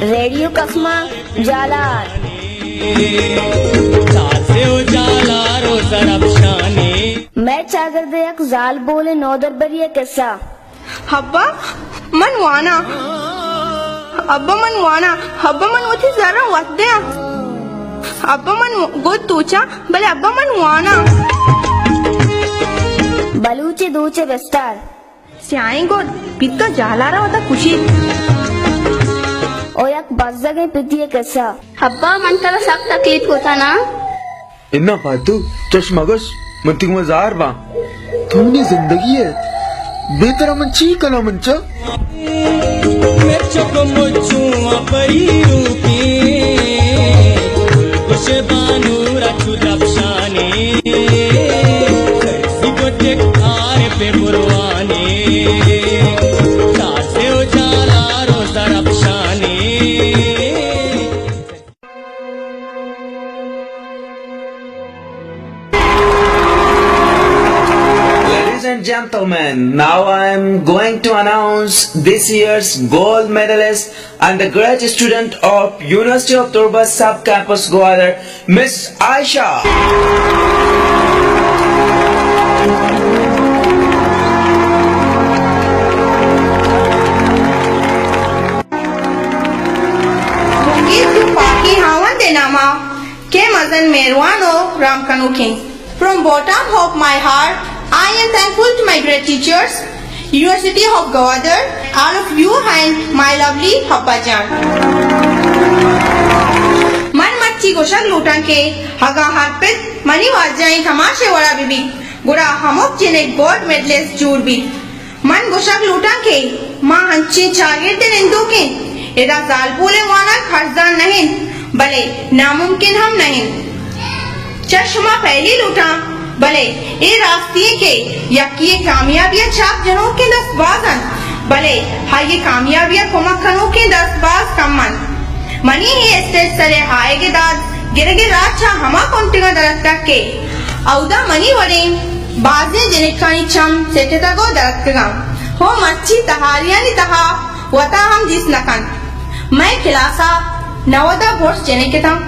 ریڈیو کسمہ جالار۔ مئے چاگرد ءِ یک زالبولیں نودربرے ءِ کسہ۔ ابا، من واناں۔ ابا، من واناں۔ ابا، من وتی زراں وت دیاں۔ ابا، من گد دوچاں، بلے ابا، من واناں۔ بلوچ ءِ دوچ ءِ بستار۔ سیاہیں گد، پت ءَ جالار ءَ وتا کشیت۔ او یک بزگیں پتی ءِ کسہ۔ ابا، من ترا سک تکلیف کتا نا؟ اناں پاتو، چش مگوش، من تئی گوما زار باں۔ تو منی زندگی ئے، بے ترا من چی کناں من چا؟ Ladies and gentlemen, now I am going to announce this year's gold medalist and the graduate student of University of Turbat Sub Campus Gwadar, Miss Aisha. بنگیج گوں پاکیں ہاوند ءِ نام ءَ کہ مزن مہروان ءُ رحم کنوکیں۔ From bottom of my heart, I am thankful to my great teachers, University of Gwadar, all of you and my lovely ابا جان۔ من مرچی گوشگ لوٹاں کہ اگاں ہر پت منی واجہانی تماش ءِ وڑا بہ بیت، گڑا ہمک جنک گولڈ میڈلسٹ جوڑ بیت۔ من گوشگ لوٹاں کہ ما انچیں چاگرد ءِ نندوک ایں، ادا زالبول ءِ وانگ ارزان نہ انت، بلے ناممکن ہم نہ انت۔ چہ شما پہلی لوٹاں، بلے اے راستی انت کہ یکے ءِ کامیابی ءَ چاپ جنوکیں دست باز انت، بلے آئی ءِ کامیابی ءَ کمک کنوکیں دست باز کم انت۔ منی اے اسٹیج سر ءِ آیگ ءِ داد گرگ ءِ راہ چہ ہما کنٹگاں در اتکگ کہ اودا منی وڑیں بازیں جنکانی چم سٹتگ ءُ در اتکگاں ءُ مرچی تہاریانی تہا وتا ہم دیست نہ کنت۔ مئے کلاس ءَ نود ءَ برز جنک اتاں۔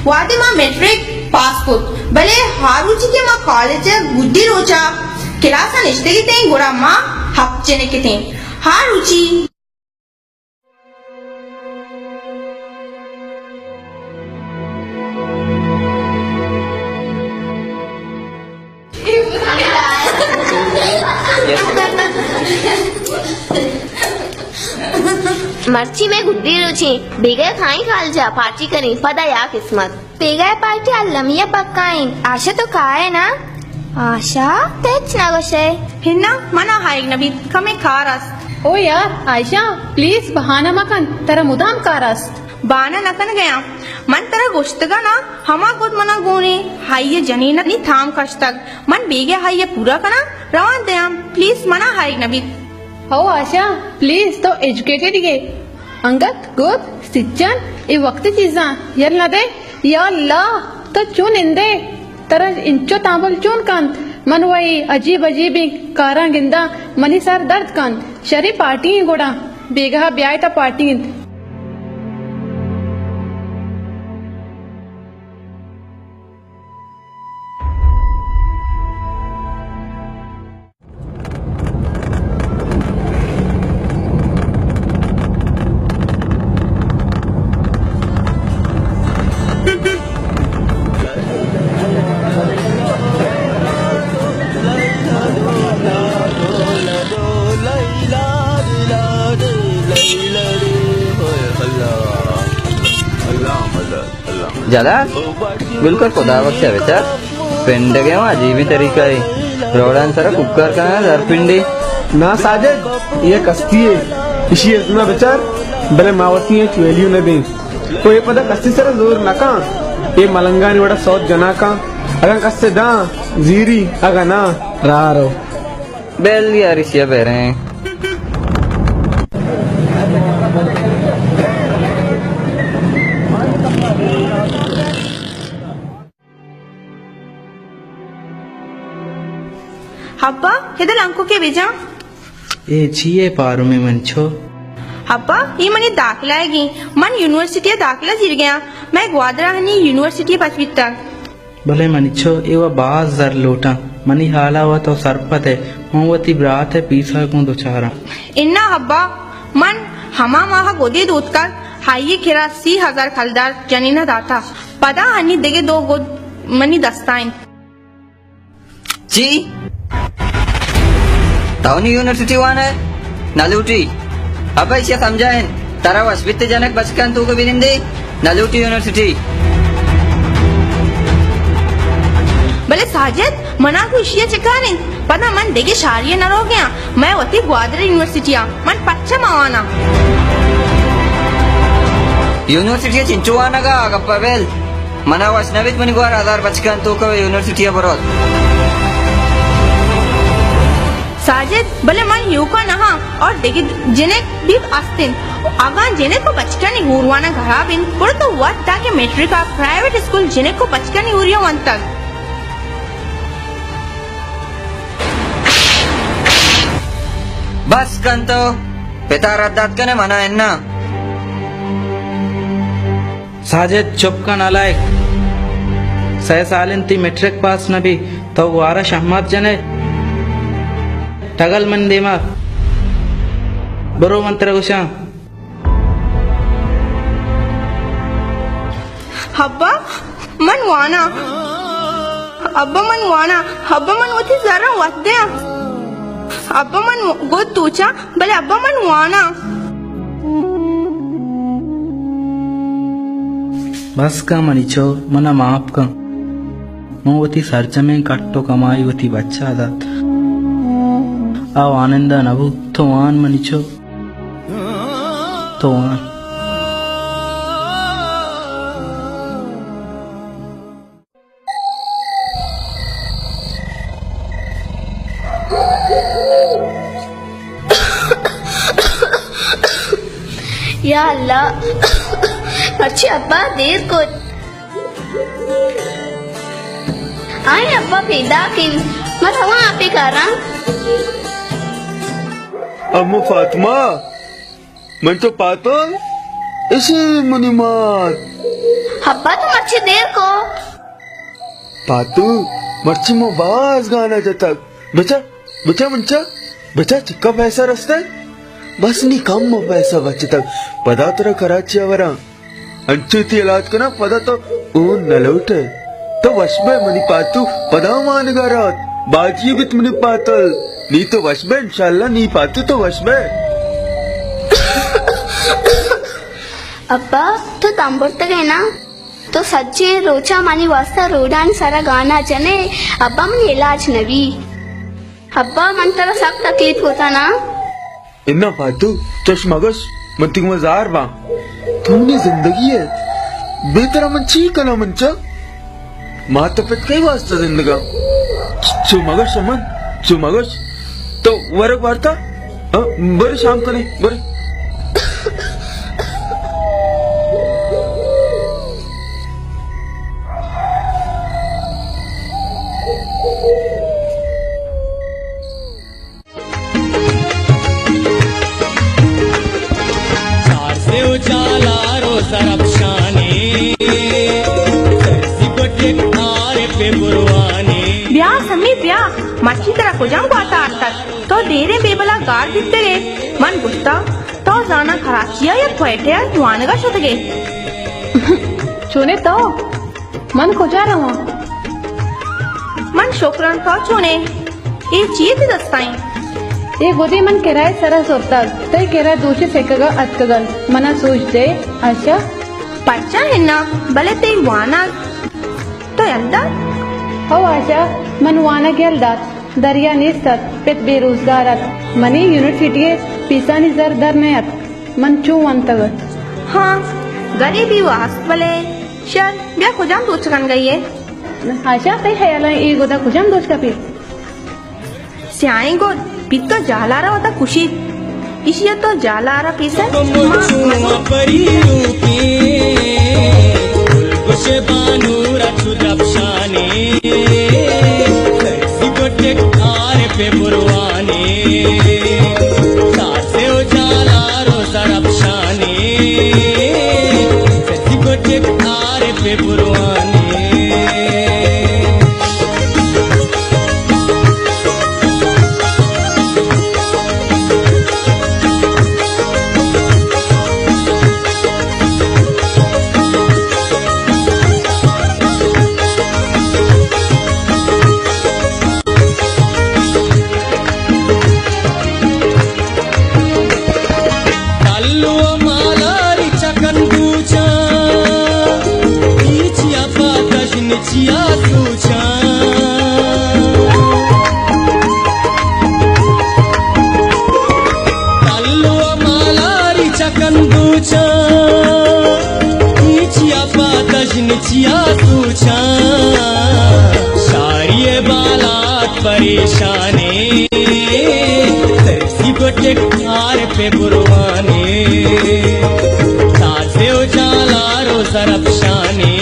وہدے ما میٹرک پاس کت، بلے ہر روچی کہ ما کالج ءِ گڈی روچ ءَ کلاس ءَ نشتگ اتیں، گڑا ما ہپت جنک اتیں۔ ہر روچی مرچی مئے گڈی روچیں، بیگہ کائیں کالجا پارٹی کنیں، پدا یا قسمت۔ بیگہ پارٹی المی ءَ پکا انت۔ آشا تو کائے نا؟ آشا، تو ہچ نہ گوشئے۔ ہنا، منا ہائیگ نہ بیت، کمے کار است۔ او یار، عائشہ، پلیز بہانہ مکن، ترا مدام کار است۔ بہانہ نہ کنگیاں، من ترا گوشتگا نا، ہما گد منا گونے، ہائی جنینانی تام کشتگ، من بیگہ ہائی پورا کناں، روان دیاں، پلیز منا ہائیگ نہ بیت۔ ہو آشا، پلیز تو ایجوکیٹڈ ئے۔ انگت، گد، سچن، اے وقتی چیزاں یل نہ دے۔ یا اللہ، تو چون نندے؟ ترا انچو تامل چون کنت؟ من و اے عجیب عجیبیں کاراں گنداں، منی سر درد کنت۔ شری پارٹی ایں گڑا، بیگاہ بیائے تا پارٹی انت۔ جلال، بالکل خدا بخش ءَ بچار، پنڈگ ءِ ہم عجیبیں طریقہ ئے۔ روڈانی سرا کوکار کنان ءَ در پنڈی۔ نا ساجد، اے یک ہستی یے، اشی ءَ ازم ءَ بچار، بلے ما وتی ہچ ویلیو نہ دیں۔ تو اے پدا کسی سرا زور نہ کن، اے ملنگانی وڑا سوت جناں کن۔ اگاں کسے داں، زیری، اگاں ناں، راہ رو۔ بیل یار، اشی ءَ بریں۔ ابا، ادا لنککے بجن۔ اے چی ءِ پارومے منی چُک؟ ابا، اے منی داخلہ ئیگ اِنت۔ من یونیورسٹی ءَ داخلہ زیرگ ءَ آں۔ مئے گوادر ءَ ہنی یونیورسٹی پچ بیتگ۔ بلے منی چُک، اے وَ باز زر لوٹاں۔ منی ہال ءَ وَ تو سرپد ئے، من وتی برات ءِ پیسہ ءَ گوں دچار آں۔ اناں ابا، من ہما ماہ ءَ گدے دوتکگ، آئی ءِ کرا سی ہزار کلدار جنین ءَ داتگ۔ پدا ہنی دگہ دو گد منی دست ءَ اِنت۔ چی؟ تو نی یونیورسٹی وانئے؟ نہ لوٹی۔ ابا ایشی ءَ سمجھائین، ترا وش بیت جنک بچکاں توک ءَ بہ نندئے، نہ لوٹی یونیورسٹی۔ بلے ساجد، منا گوں ایشی ءَ چہ کار اِنت؟ پدا من دگہ شہرے ءَ نہ روگ ءَ آں، مئے وتی گوادر یونیورسٹی ءَ، من پرچا مہ واناں؟ یونیورسٹی ءَ چنچو وانگ ءَ؟ آ گپ ءَ بل۔ منا وش نہ بیت منی گوار ہزار بچکاں توک ءَ یونیورسٹی ءَ بروت۔ ساجد، بلے من ایوک ءَ نہ آں اور دگہ جنک بھی است اَنت۔ اگاں جنک ءُ بچکانی ہور وانگ ہراب اِنت، گڑا تو وت داں کہ میٹرک ءَ پرائیویٹ اسکول جنک ءُ بچکانی ہوری ءَ ونتگ۔ بس کن تو، پت ءَ رد دات کن ئے، منا اناں۔ ساجد، چپ کن نالائک۔ سئے سال اِنت تئی میٹرک پاس نہ بیت، تو گوار ءَ شہمات جن ئے۔ ٹگل منی دیم ءَ۔ برو، من ترا گوش آں۔ ابا، من واناں۔ ابا، من واناں۔ ابا، من وتی زراں وت دیاں۔ ابا، من گد دوچاں، بلے ابا، من واناں۔ بس کن منی چُک، منا معاف کن۔ من وتی سرجمیں کٹ ءُ کمائی وتی بچ ءَ دات۔ آ وانندہ نہ بوت۔ تو وان منی چُک۔ تو وان۔ یا اللہ، مرچی ابا دیر کت۔ آئی ابا پیداک اِنت، من رواں آپ ءِ کاراں۔ امو فاطمہ، من تو پاتو، اشی منی مات۔ ابا تو مرچی دیر کو۔ پاتو، مرچی ما باز گانا جتگ۔ بچا، بچا من چا، بچا چکا پیسہ رستگ؟ بس نی کم پیسہ بچتگ۔ پدا ترا کراچی ءَ وراں۔ انچو تئی علاج کناں، پدا تو اون نہ لوٹ ئے۔ تو وش بئے منی پاتو، پدا وانگ ءَ رات۔ باجی بیت منی پاتل۔ نی تو وش بئے، انشاءاللہ نی پاتو تو وش بئے۔ ابا، تو دم برتگ ئے نا؟ تو سجیں روچاں منی واستا روڈانی سرا گانا جن ئے، ابا منی علاج نہ بی۔ ابا، من ترا سک تکلیف کتا نا؟ اناں پاتو، چش مگوش، من تئی گوما زار باں۔ تو منی زندگی ئے۔ بے ترا من چی کناں من چا؟ مات ءُ پت کئی واستا زندگاں؟ چو مگوش من، چو مگوش۔ تو ورگ وارتا؟ ہاں، برے شام کنے، برے۔ سارسے و جالار و زرپشانے، سرسی گڈک عارف بروانے۔ بیا سمی بیا، مرچی ترا کجام گوات ءَ آرتگ؟ تو دیریں بیبلا گار بیتگ ئے۔ من گوشتگ تو زاناں کراچی ءَ یا کوئٹہ ءَ وانگ ءَ شتگ ئے۔ چون ئے تو؟ من کجا رواں؟ من شکراں، تو چون ئے؟ اے چی ئے تئی دست ءَ اِنت؟ اے گدے من کرا ءِ سرا زرتگ، تئی کرا دوچ ءِ سکگ ءَ اتکگ اَنت۔ منا سوج دئے، آشا۔ پرچا ہنا، بلے تئی وانگ تو یل دات؟ ہو آشا، من وانگ یل دات۔ دریا نیست اَت، پت بے روزگار اَت۔ منی یونیورسٹی ءِ پیسانی زر در نیت۔ من چوں ونتگ اَت؟ ہاں، گریبی وَ ہست، بلے شر، بیا کجام دوچ کنگ ءَ ئے؟ آشا، تئی ہیالاں اے گد ءَ کجام دوچ کپیت؟ سیاہیں گد، بیت تو جالار ءَ وتا کشیت۔ ایشی ءَ تو جالار ءَ پیسر ما مزن۔ گوش بانور ءَ چو درپشانے، سرسی گڈک عارف بروانے۔ چیا سوچاں، شاری بالات پریشانے، ترسی گٹک کار پہ بروانے، تازے و جالار و زرفشانے۔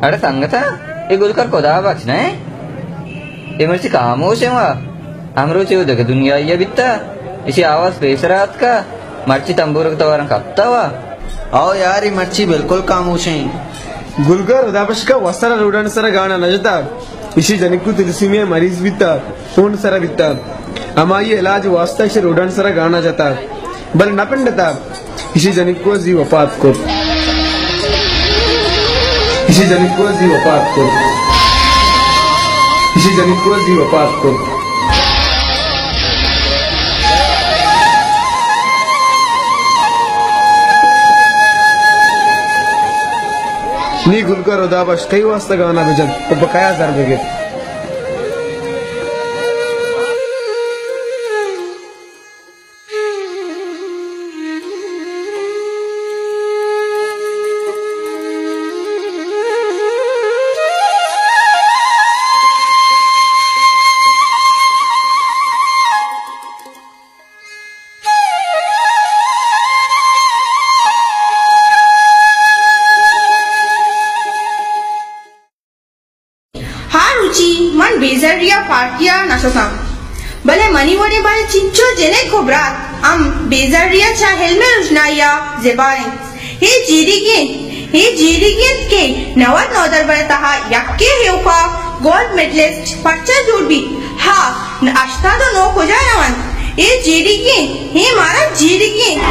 اڑے سنگتاں، اے گلکر خدا بخش نہ ایں؟ اے مرچی خاموش ایں وا؟ ہمروچی و دگہ دنیائی ءَ بیتا، اشی آواز پیسرا اتکا، مرچی تمبورگ تواراں کپتا وا۔ او یار، اے مرچی بالکل خاموش ایں۔ گلکر خدا بخش کا وسرا روڈان سرا گانا نہ جتا، اشی جنکو تلسیمی مریض بیتا، ہون سرا بیتا، ہمائی علاج واسطہ اشی روڈان سرا گانا جتا، بل نہ پنڈتا۔ اشی جنکو زی وفات کت۔ اشی جنکو زی وفات کت۔ اشی جنکو زی وفات کت۔ نی گلکر خدا بخش کئی واسطہ گانا بجن و بقایا زر بگت۔ ہا روچی من بے زری ءَ پارٹی ءَ نہ شتاں، بلے منی وڑیں باریں چنچو جنک و برات ہم بے زری ءَ چہ علم ءِ رژنائی ءَ زبہر انت۔ اے جیڑگی انت، اے جیڑگی انت کہ نود نودربر ءِ تہا یکے ایوکا گولڈ میڈلسٹ پرچا جوڑ بیت؟ ہا، ہشتاد و نو کجا رونت؟ اے جیڑگی انت، اے مارا جیڑگی انت۔